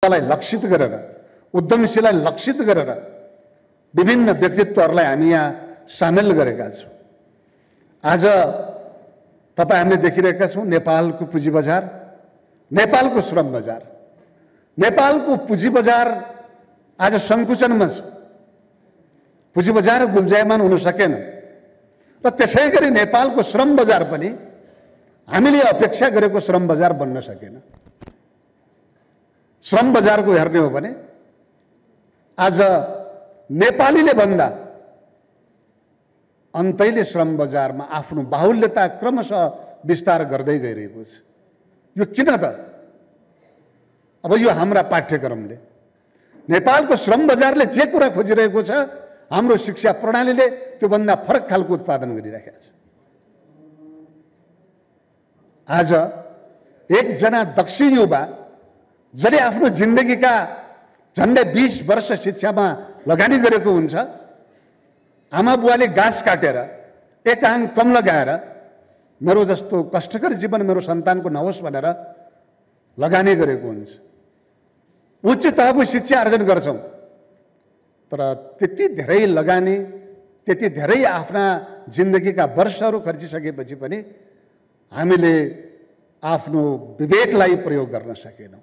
युवालाई लक्षित गरेर, उद्यमशीललाई लक्षित गरेर विभिन्न व्यक्तित्वहरूलाई हामी यहाँ सामेल गरेका छौँ। आज तपाईँ हामीले देखिरहेका छौँ नेपालको पुँजी बजार, नेपालको श्रम बजार, नेपालको पुँजी बजार आज सङ्कुचनमा छ। पुँजी बजार गुल्जायमान हुन सकेन र त्यसै गरी नेपालको श्रम बजार पनि हामीले अपेक्षा गरेको श्रम बजार बन्न सकेन। श्रम बजारको हेर्ने हो भने आज नेपालीले भन्दा अन्तैले श्रम बजारमा आफ्नो बाहुल्यता क्रमशः विस्तार गर्दै गइरहेको छ। यो किन त? अब यो हाम्रा पाठ्यक्रमले, नेपालको श्रम बजारले जे कुरा खोजिरहेको छ हाम्रो शिक्षा प्रणालीले त्योभन्दा फरक खालको उत्पादन गरिरहेको छ। आज एकजना दक्ष युवा जसले आफ्नो जिन्दगीका झन्डै 20 वर्ष शिक्षामा लगानी गरेको हुन्छ, आमा बुवाले घाँस काटेर एक आङ कम लगाएर मेरो जस्तो कष्टकर जीवन मेरो सन्तानको नहोस् भनेर लगानी गरेको हुन्छ। उच्च तहको शिक्षा आर्जन गर्छौँ तर त्यति धेरै लगानी, त्यति धेरै आफ्ना जिन्दगीका वर्षहरू खर्चिसकेपछि पनि हामीले आफ्नो विवेकलाई प्रयोग गर्न सकेनौँ।